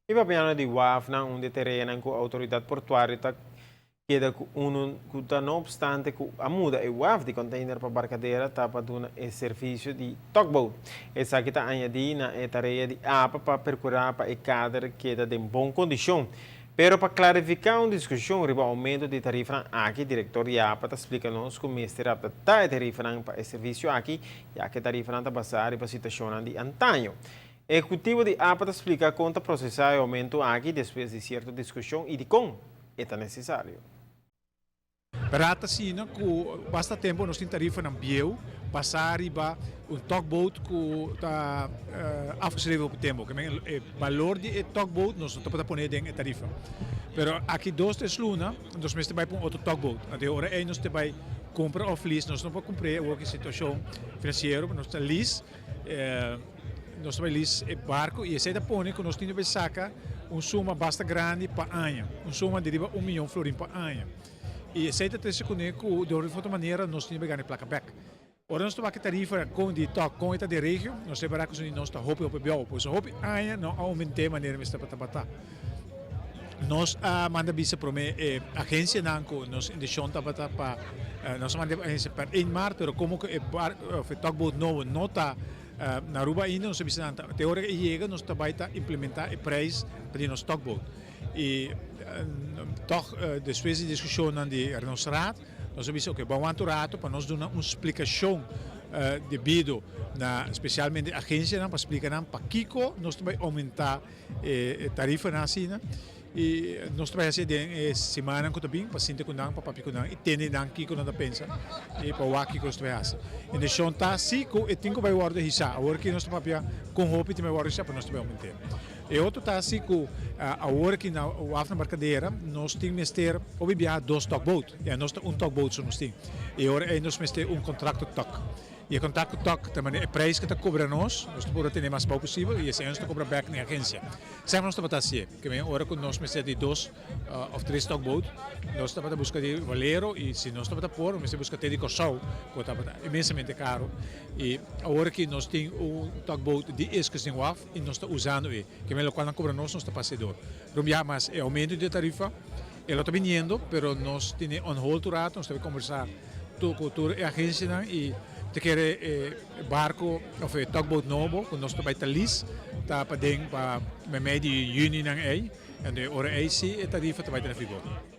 I papiando di wafnan unda e tereanan ku outoridat portuario ta keda ku unu ku ta no opstante ku a muda e waf di konteiner pa Barcadera ta pa duna e servisio di tugboat. Esaki ta añadí na e tarea di apa pa perkurá pa e kader keda den bon kondishon. Pero pa klarifiká un diskushon riba oumento di tarifanan aki, direktor di apa ta splika nos ku mester adaptá e tarifanan pa e servisio aki, ya ku e tarifanan ta basá riba situashonnan di antaño. Ehekutivo di apa ta splika kon ta prosesá e oumento aki despues di sierto diskushon i dikon e ta nesesario. Berdad ta asina cu basta tempo nos tin tarifanan bieu basa riba un tugboat cu ta afgeschreven hopi tempo. E balor di e tugboat nos no tabata pone den e tarifa. Pero aki dos tres luna nos mester bai pa un otro tugboat. Anto e ora ey nos ta bai cumpra of lease. Nos no por cumpre awor cu e situacion financiero, nos ta lease. Nos ta bai lease e barco y esey ta pone cu nos tin di bai saca un suma basta grandi pa aña, un suma di riba un miyon florin pa aña. Y esey ta trece cune cu di un of otro manera nos tin di bai gana e placa bek. Ora nos ta wak e tarifa con di tok con e ta den regio, nos ta repara cu di nos ta hopi hopi biou, pasobra hopi aña no a aumente manera mester tabata. Nos a manda bisa prome e agencianan cu nos intencion tabata pa nos a manda e agencia per 1 maart, pero como cu e of e tugboat nobo no ta na Aruba ainda, nos a bisa nan te ora e yega nos ta bay ta implementa e prijs pa di nos tugboat. Y toch despues di discusionnan di nos raad nos a bisa ok ban wanta un rato pa nos duna un splicacion debido na specialmente agencianan pa splica nan pakico nos ta bay aumenta E tarifanan asina y nos ta bay haci den e simannan cu ta bin pa sinta cu nan, pa papia cu nan y tende nan kico nan ta pensa y pa wak kico nos ta bay haci. Intencion ta si cu e tin cu bay wordo hisa. Awor aki nos ta papia con hopi tin bay wordo hisa pero nos ta bay aumente. E otro ta si cu awor aki na waf na Barcadera nos tin mester hopi biaha dos tugboat y anos ta un tugboat so nos tin y ora ey nos mester un contracto tug. I e kontak ku tok ta manera e preis ku ta kobra nos, nos ta puru tene mas bou posibel i esei nos ta kobra bèk na e agensia. Semper nos tabata hasié, ke men ora ku nos mester di dos òf tres tugboat, nos tabata buska di Valero i si nos tabata por nos mester buska te di Kòrsou ku tabata inmensamente karu. I awor aki nos tin un tugboat di Iskus den waf i nos ta usando e, ke men lokual nan kobra nos, nos ta pas'é dor. Pero un biaha mas e oumento di e tarifa e lo ta biniendo, pero nos tene on hold tur rato, nos ta kombersá ku tur e agensianan i ta kere e barko òf e tugboat nobo ku nos ta bai ta lease ta paden pa meimei di yüni nan ei, anto e ora ei si e tarifa ta bai ta na vigor.